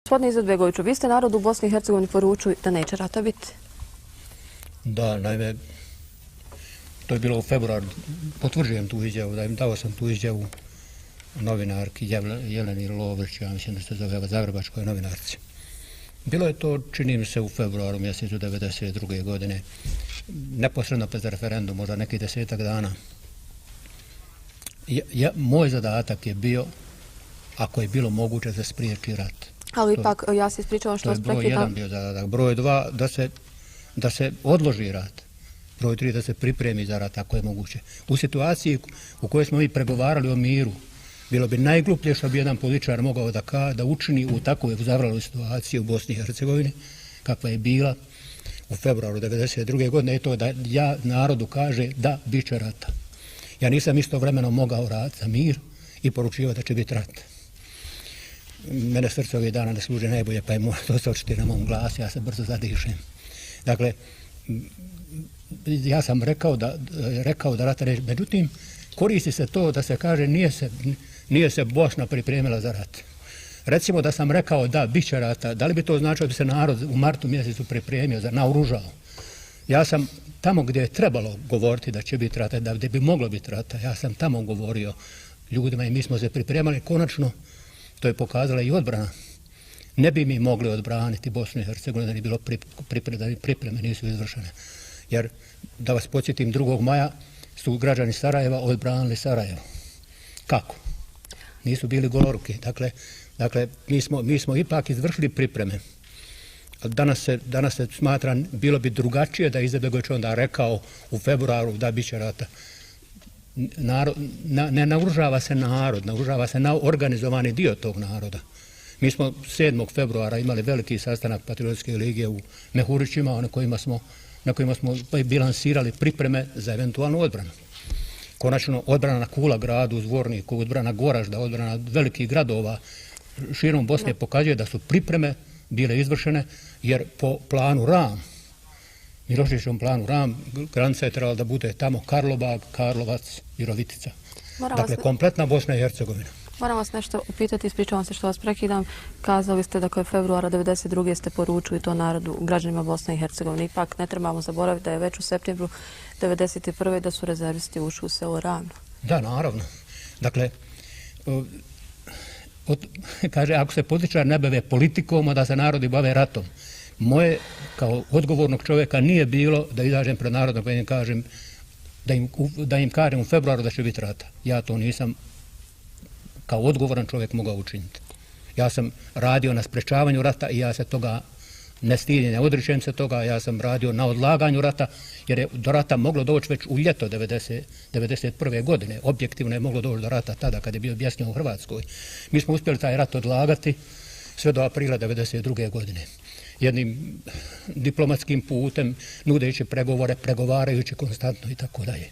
Gospodine Izetbegoviću, vi ste narodu u Bosni i Hercegovini poručili da neće rata biti. Da, naime, to je bilo u februaru. Potvrđujem tu izjavu, dao sam tu izjavu novinarki Jeleni Lovrić, ja mislim da se zove zagrebačkoj novinarci. Bilo je to, čini mi se, u februaru mjesecu 1992. godine, neposredno pred referendum, možda neki 10 dana. Moj zadatak je bio, ako je bilo moguće, da spriječi rat. Ali ipak, ja se ispričavam što vas prekidam. To je broj 1 bio zadatak. Broj 2, da se odloži rat. Broj 3, da se pripremi za rat, ako je moguće. U situaciji u kojoj smo mi pregovarali o miru, bilo bi najgluplje što bi jedan političar mogao da učini u takvoj zavraloj situaciji u Bosni i Hercegovini, kakva je bila u februaru 1992. godine, je to da ja narodu kaže da bit će rata. Ja nisam istovremeno mogao raditi za mir i poručivati da će biti rat. Mene srce ovih dana ne služe najbolje, pa je mora to se očiti na mom glasu, ja se brzo zadišem. Dakle, ja sam rekao da rata neće. Međutim, koristi se to da se kaže nije se Bosna pripremila za rat. Recimo da sam rekao da bit će rata, da li bi to značilo da bi se narod u martu mjesecu pripremio, naoružao? Ja sam tamo gdje je trebalo govoriti da će biti rata, da bi moglo biti rata, ja sam tamo govorio ljudima i mi smo se pripremali. Konačno, to je pokazala i odbrana. Ne bi mi mogli odbraniti Bosnu i Hercegovinu da nije bilo pripreme nisu izvršene. Jer, da vas podsjetim, 2. maja su građani Sarajeva odbranili Sarajevo. Kako? Nisu bili goloruki. Dakle, mi smo ipak izvršili pripreme. Danas se smatra, bilo bi drugačije da Izetbegović onda rekao u februaru da bit će rata. Ne naoružava se narod, naoružava se na organizovani dio tog naroda. Mi smo 7. februara imali veliki sastanak Patriotske ligije u Mehurićima, na kojima smo bilansirali pripreme za eventualnu odbranu. Konačno, odbrana na Kula gradu, Zvorniku, odbrana Goražda, odbrana velikih gradova širom Bosne pokazuje da su pripreme bile izvršene, jer po planu RAM, Miloševićevom planu RAM, granica je trebala da bude tamo Karlobag, Karlovac, Virovitica. Dakle, kompletna Bosna i Hercegovina. Moram vas nešto upitati, ispričavam se što vas prekidam. Kazali ste da koje februara 1992. ste poručili to narodu, građanima Bosne i Hercegovine. Ipak ne trebamo zaboraviti da je već u septembru 1991. da su rezervisti ušli u selo Ravno. Da, naravno. Dakle, kaže, ako se političar ne bave politikom, da se narodi bave ratom. Moje, kao odgovornog čovjeka, nije bilo da izađem pred narodom i da im kažem u februaru da će biti rata. Ja to nisam kao odgovoran čovjek mogao učiniti. Ja sam radio na sprečavanju rata i ja se toga ne stidim, ne odričem se toga. Ja sam radio na odlaganju rata, jer je do rata moglo doći već u ljeto 1991. godine. Objektivno je moglo doći do rata tada kad je bio objasnjen u Hrvatskoj. Mi smo uspjeli taj rat odlagati sve do aprila 1992. godine. Jednim diplomatskim putem, nudeći pregovore, pregovarajući konstantno i tako dalje.